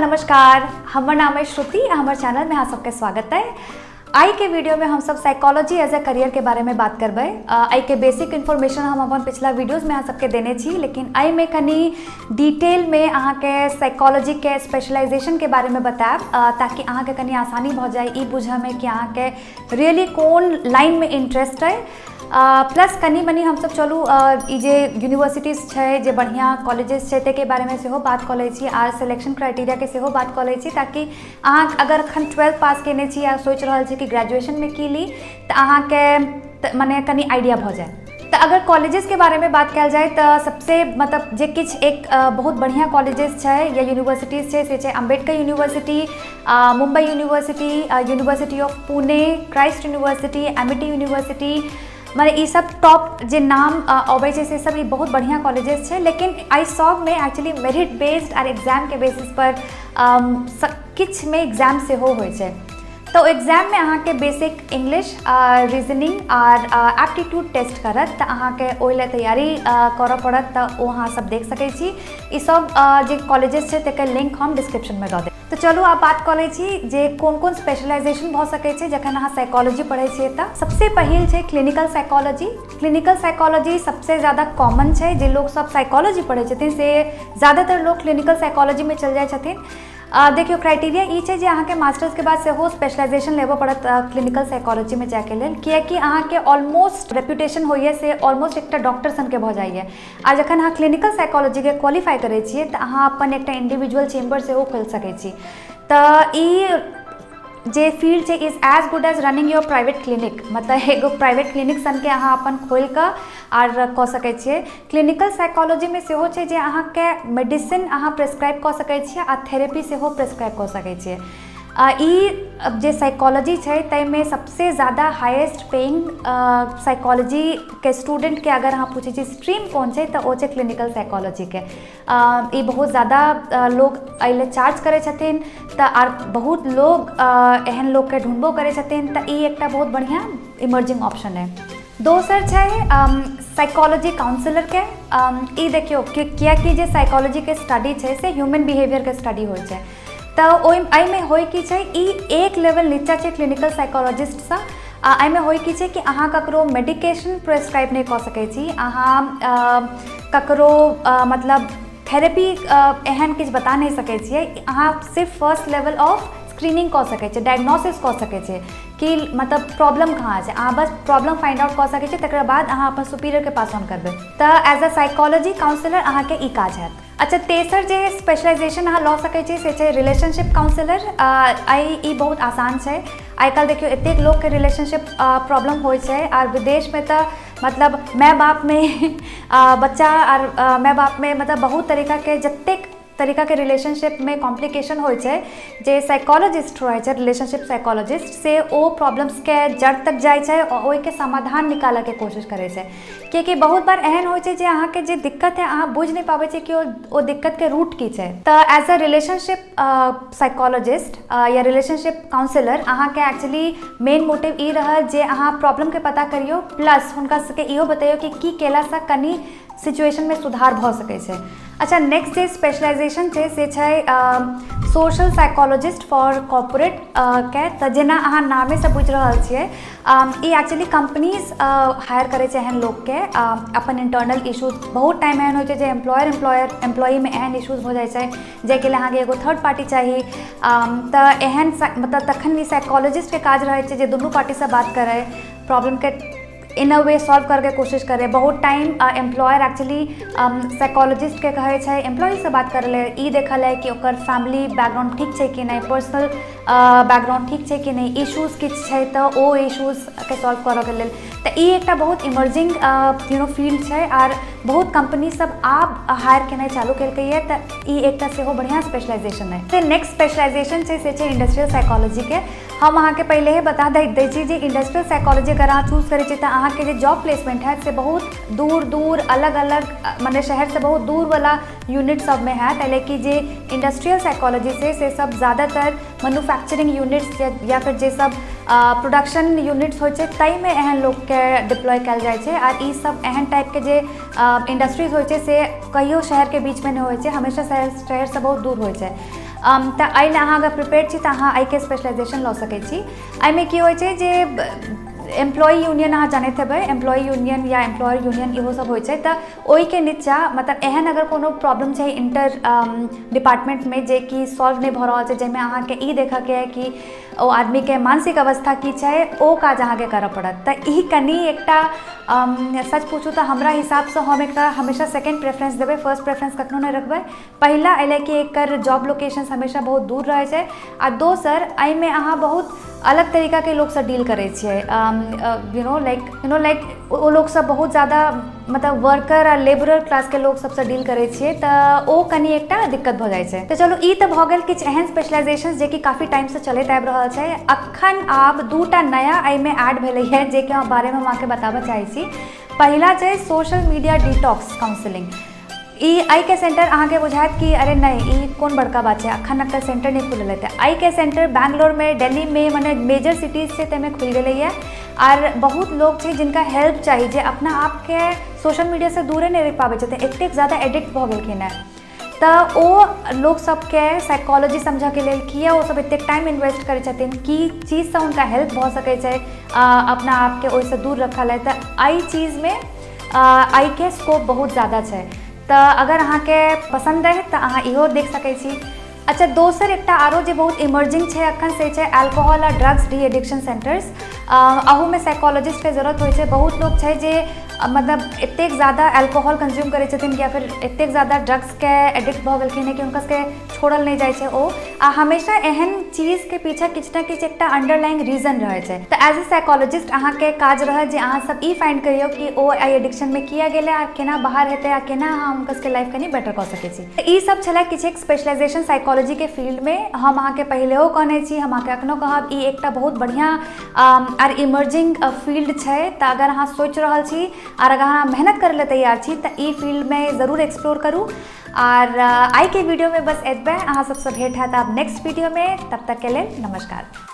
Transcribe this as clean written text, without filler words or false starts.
नमस्कार। हमर नाम है श्रुति आ हमर चैनल में अहाँ सबके स्वागत है। आइ के वीडियो में हम सब साइकोलॉजी एज अ करियर के बारे में बात करबै। एहि के बेसिक इन्फॉर्मेशन हम अपन पिछला वीडियोज में अहाँ सबके देने छी, लेकिन एहिमे कनि डिटेल में अहाँके साइकोलॉजी के स्पेशलाइजेशन के बारे में बतायब, ताकि अहाँके कनि आसानी भऽ जाए ई बुझऽमे कि अहाँके रियली कोन लाइनमे इंटरेस्ट अइ। प्लस कनि मनि हमसब चलू ई जे यूनिवर्सिटीज छै, जे बढ़िआँ कॉलेजेस छै, ताहिके बारेमे सेहो बात कऽ लै छी आर सिलेक्शन क्राइटेरियाके सेहो बात कऽ लै छी, ताकि अहाँ अगर एखन ट्वेल्थ पास कयने छी आ सोचि रहल छी कि ग्रेजुएशनमे की ली, तऽ अहाँके मने कनि आइडिया भऽ जाय। तऽ अगर कॉलेजेसके बारेमे बात कयल जाय तऽ सबसे मतलब जे किछु एक बहुत बढ़िआँ कॉलेजेस छै या यूनिवर्सिटीज छै, से छै Ambedkar university, Mumbai university, university of Pune, Christ university, Amity university. मने ई सब टॉप जे नाम अबै छै, से सब ई बहुत बढ़िआँ कॉलेजेस छै। लेकिन एहि सबमे एक्चुअली मेरिट बेस्ड आर एग्जामके बेसिस पर किछुमे एग्जाम सेहो होइ छै। तऽ ओ एग्जाममे अहाँके बेसिक इंग्लिश, रीजनिंग आर एप्टीट्यूड टेस्ट करत, तऽ अहाँके ओहि लए तैयारी करऽ पड़त। तऽ ओ अहाँ सब देख सकै छी। ई सब जे कॉलेजेस छै, तकर लिंक हम डिस्क्रिप्शनमे दऽ देब। तऽ चलू, आब बात कऽ लै छी जे कोन कोन स्पेशलाइजेशन भऽ सकै छै जखन अहाँ साइकोलॉजी पढ़ै छियै। तऽ सबसे पहिल छै क्लिनिकल साइकोलॉजी। क्लिनिकल साइकोलॉजी सबसे ज्यादा कॉमन छै। जे लोक सब साइकोलॉजी पढ़ै छथिन, से ज्यादातर लोग क्लिनिकल साइकोलॉजीमे चलि जाइ छथिन। देखियौ, क्राइटेरिया ई छै जे अहाँके मास्टर्सके बाद सेहो स्पेशलाइजेशन लेबऽ पड़त क्लिनिकल साइकोलॉजीमे जायके लेल, कियाकि अहाँके ऑलमोस्ट रेप्यूटेशन होइए से ऑलमोस्ट एकटा डॉक्टर सनके भऽ जाइए। आ जखन अहाँ क्लिनिकल साइकोलॉजीके क्वालिफाई करै छियै, तऽ अहाँ अपन एकटा इंडिविजुअल चेम्बर सेहो खोलि सकै छी। तऽ ई जे फील्ड छै is as good as running your private clinic। मतलब एगो प्राइवेट क्लिनिक सनके अहाँ अपन खोलि कऽ आर कऽ सकै छियै। क्लिनिकल साइकोलॉजीमे सेहो छै जे अहाँके मेडिसिन अहाँ प्रिस्क्राइब कऽ सकै छियै आ थेरेपी सेहो प्रिस्क्राइब कऽ सकै छियै। ई जे साइकोलॉजी छै, ताहिमे सबसे ज्यादा हाईएस्ट पेइंग साइकोलॉजीके स्टूडेंटके अगर अहाँ पूछै छी स्ट्रीम कोन छै, तऽ ओ छै क्लिनिकल साइकोलॉजीके। ई बहुत ज्यादा लोक एहि लए चार्ज करै छथिन, तऽ आर बहुत लोग एहन लोकके ढूँढबो करै छथिन। तऽ ई एकटा बहुत बढ़िआँ इमर्जिंग ऑप्शन अइ। दोसर छै साइकोलॉजी काउंसलरके। ई देखियौ, कियाकि जे साइकोलॉजीके स्टडी छै, से ह्यूमन बिहेवियरके स्टडी होइ छै। तऽ एहिमे होइ की छै, ई एक लेवल नीचा छै क्लिनिकल साइकोलॉजिस्टसँ। आ एहिमे होइ की छै कि अहाँ ककरो मेडिकेशन प्रेस्क्राइब नहि कऽ सकै छी, अहाँ ककरो मतलब थेरेपी एहन किछु बता नहि सकै छियै। अहाँ सिर्फ फर्स्ट लेवल ऑफ स्क्रीनिंग कऽ सकै छियै, डायग्नोसिस कऽ सकै छियै कि मतलब प्रॉब्लम कहाँ छै। अहाँ बस प्रॉब्लम फाइंड आउट कऽ सकै छियै, तकर बाद अहाँ अपन सुपीरियरके पास ऑन करबै। तऽ एज अ साइकोलॉजी काउंसलर अहाँके ई काज हैत। अच्छा, तेसर जे स्पेशलाइजेशन अहाँ लऽ सकै छी, से छै रिलेशनशिप काउंसलर। आइ ई बहुत आसान छै। आइ काल्हि देखियौ, एतेक लोकके रिलेशनशिप प्रॉब्लम होइ छै आर विदेशमे तऽ मतलब माय बापमे बच्चा आर माय बापमे, मतलब बहुत तरीकाके, जतेक तरीकाके रिलेशनशिपमे कॉम्प्लिकेशन होइ छै, जे साइकोलॉजिस्ट रहै छै, रिलेशनशिप साइकोलॉजिस्ट, से ओ प्रॉब्लम्सके जड़ तक जाइ छै आओर ओहिके समाधान निकालऽके कोशिश करै छै। कियाकि बहुत बार एहन होइ छै जे अहाँके जे दिक्कत है, अहाँ बुझि नहि पाबै छियै कि ओ दिक्कतके रूट की छै। तऽ एज अ रिलेशनशिप साइकोलॉजिस्ट या रिलेशनशिप काउंसलर अहाँके एक्चुअली मेन मोटिव ई रहत जे अहाँ प्रॉब्लमके पता करियौ, प्लस हुनका सबके इहो बतैयौ कि की केलासँ कनि सिचुएशनमे सुधार भऽ सकै छै। अच्छा, नेक्स्ट जे स्पेशलाइजेशन छै, से छै सोशल साइकोलॉजिस्ट फॉर कॉर्पोरेट के। तऽ जेना अहाँ नामेसँ बुझि रहल छियै, ई एक्चुअली कम्पनीज हायर करै छै एहन लोकके अपन इंटरनल इश्यूज। बहुत टाइम एहन होइ छै जे एम्प्लॉयर एम्प्लॉयीमे एहन इश्यूज भऽ जाइ छै, जाहिके लेल अहाँके एगो थर्ड पार्टी चाही। तऽ एहन मतलब तखन ई साइकोलॉजिस्टके काज रहै छै जे दुनू पार्टीसँ बात करै, प्रॉब्लमके इन अ वे सॉल्व करैके कोशिश करै। बहुत टाइम एम्प्लॉयर एक्चुअली साइकोलॉजिस्टके कहै छै एम्प्लॉईसँ बात करै लए, ई देखऽ लए कि ओकर फैमिली बैकग्राउंड ठीक छै कि नहि, पर्सनल बैकग्राउंड ठीक छै कि नहि, इश्यूज किछु छै तऽ ओ इश्यूजके सॉल्व करऽके लेल। तऽ ई एकटा बहुत इमर्जिंग फील्ड छै आर बहुत कम्पनी सब आब हायर केनाइ चालू केलकैए। तऽ ई एकटा सेहो बढ़िआँ स्पेशलाइजेशन अइ। फेर नेक्स्ट स्पेशलाइजेशन छै, से छै इंडस्ट्रियल साइकोलॉजीके। हम अहाँके पहिले ही बता दै दै छी जे इंडस्ट्रियल साइकोलॉजी अगर अहाँ चूज करै छी, तऽ अहाँके जे जॉब प्लेसमेंट हैत, से बहुत दूर दूर, अलग अलग, मने शहरसँ बहुत दूरवला यूनिट सबमे हैत। एहि कि जे इंडस्ट्रियल साइकोलॉजी छै, से सब ज़्यादातर मैन्युफैक्चरिंग यूनिट्स या फिर जे सब प्रोडक्शन यूनिट्स होइ छै, ताहिमे एहन लोकके डिप्लॉय कयल जाइ छै। आर ई सब एहन टाइपके जे इंडस्ट्रीज होइ छै, से कहियो शहरके बीचमे नहि होइ छै, हमेशा शहरसँ बहुत दूर होइ छै। तऽ एहि लए अहाँ अगर प्रिपेयर छी तऽ अहाँ एहिके स्पेशलाइजेशन लऽ सकै छी। एहिमे की होइ छै जे एम्प्लॉय यूनियन, अहाँ जानैत हेबै, एम्प्लॉय यूनियन या एम्प्लॉयर यूनियन इहो सब होइ छै, तऽ ओहिके नीचाँ मतलब एहन अगर कोनो प्रॉब्लम छै इंटर डिपार्टमेंटमे जे कि सॉल्व नहि भऽ रहल छै, जाहिमे अहाँके ई देखयके अइ कि ओ आदमीके मानसिक अवस्था की छै, ओ काज अहाँके करऽ पड़त। तऽ ई कनि एकटा सच पूछू तऽ हमरा हिसाबसँ हम एकरा हमेशा सेकेंड प्रेफरेंस देबै, फर्स्ट प्रेफरेंस कखनो नहि रखबै। पहिला एहि लए कि एकर जॉब लोकेशंस हमेशा बहुत दूर रहै छै आ दोसर एहिमे अहाँ बहुत अलग तरीकाके लोकसँ डील करै छियै, you know like ओ लोकसब बहुत ज्यादा मतलब वर्कर आ लेबरर क्लासके लोक सबसँ डील करै छियै, तऽ ओ कनि एकटा दिक्कत भऽ जाइ छै। तऽ चलू, ई तऽ भऽ गेल किछु एहन स्पेशलाइजेशन जेकि काफी टाइमसँ चलैत आबि रहल छै। अखन आब 2टा नया एहिमे ऐड भेलैए, जाहिके बारेमे हम अहाँके बताबऽ चाहै छी। पहिला छै सोशल मीडिया डिटॉक्स काउंसिलिंग। ई एहिके सेंटर अहाँके बुझायत कि अरे नहि, ई कोन बड़का बात छै, अखन एकर सेंटर नहि खुलल हेतै। एहिके सेंटर बैंगलोरमे, दिल्लीमे, मने मेजर सिटीज छै ताहिमे खुलि गेलैए। आर बहुत लोक छै जिनका हेल्प चाही, जे अपना आपके सोशल मीडियासँ दूरे नहि रहि पाबै छथिन, एतेक ज्यादा एडिक्ट भऽ गेलखिन हेँ, तऽ ओ लोक सबके साइकोलॉजी समझऽके लेल, किया ओ सब एतेक टाइम इन्वेस्ट करै छथिन, की चीजसँ हुनका हेल्प भऽ सकै छै अपना आपके ओहिसँ दूर रखऽ लेल, तऽ एहि चीजमे एहिके स्कोप बहुत ज्यादा छै। तऽ अगर अहाँके पसन्द अइ तऽ अहाँ इहो देख सकै छी। अच्छा, दोसर एकटा आरो जे बहुत इमर्जिंग छै अखन, से छै अल्कोहल आ ड्रग्स डी एडिक्शन सेंटर्स। अहूमे साइकोलॉजिस्टके जरूरत होइ छै। बहुत लोक छै जे मतलब एतेक ज्यादा अल्कोहल कंज्यूम करै छथिन या फिर एतेक ज्यादा ड्रग्सके एडिक्ट भऽ गेलखिन हँ कि हुनका सबके छोड़ल नहि जाइ छै ओ। आ हमेशा एहन चीजके पीछा किछु ने किछु एकटा अंडरलाइंग रीजन रहै छै। तऽ एज ए साइकोलॉजिस्ट अहाँके काज रहत जे अहाँ सब ई फाइंड करियौ कि ओ एहि एडिक्शनमे किया गेलै आ केना बाहर हेतै आ केना अहाँ हुनकर सबके लाइफ कनि बेटर कऽ सकै छी। तऽ ई सब छलै किछु एक स्पेशलाइजेशन साइकोलॉजीके फील्डमे। हम अहाँके पहिलेहो कहने छी, हम अहाँके अखनो कहब, ई एकटा बहुत बढ़िआँ आर इमर्जिंग फील्ड छै। तऽ अगर अहाँ सोचि रहल छी आर अगर अहाँ मेहनत करै लए तैयार छी तऽ ई फील्डमे जरूर एक्सप्लोर करू। आर आइके वीडियोमे बस एतबे। अहाँ सबसँ भेंट हैत आब नेक्स्ट वीडियोमे। तब तकके लेल नमस्कार।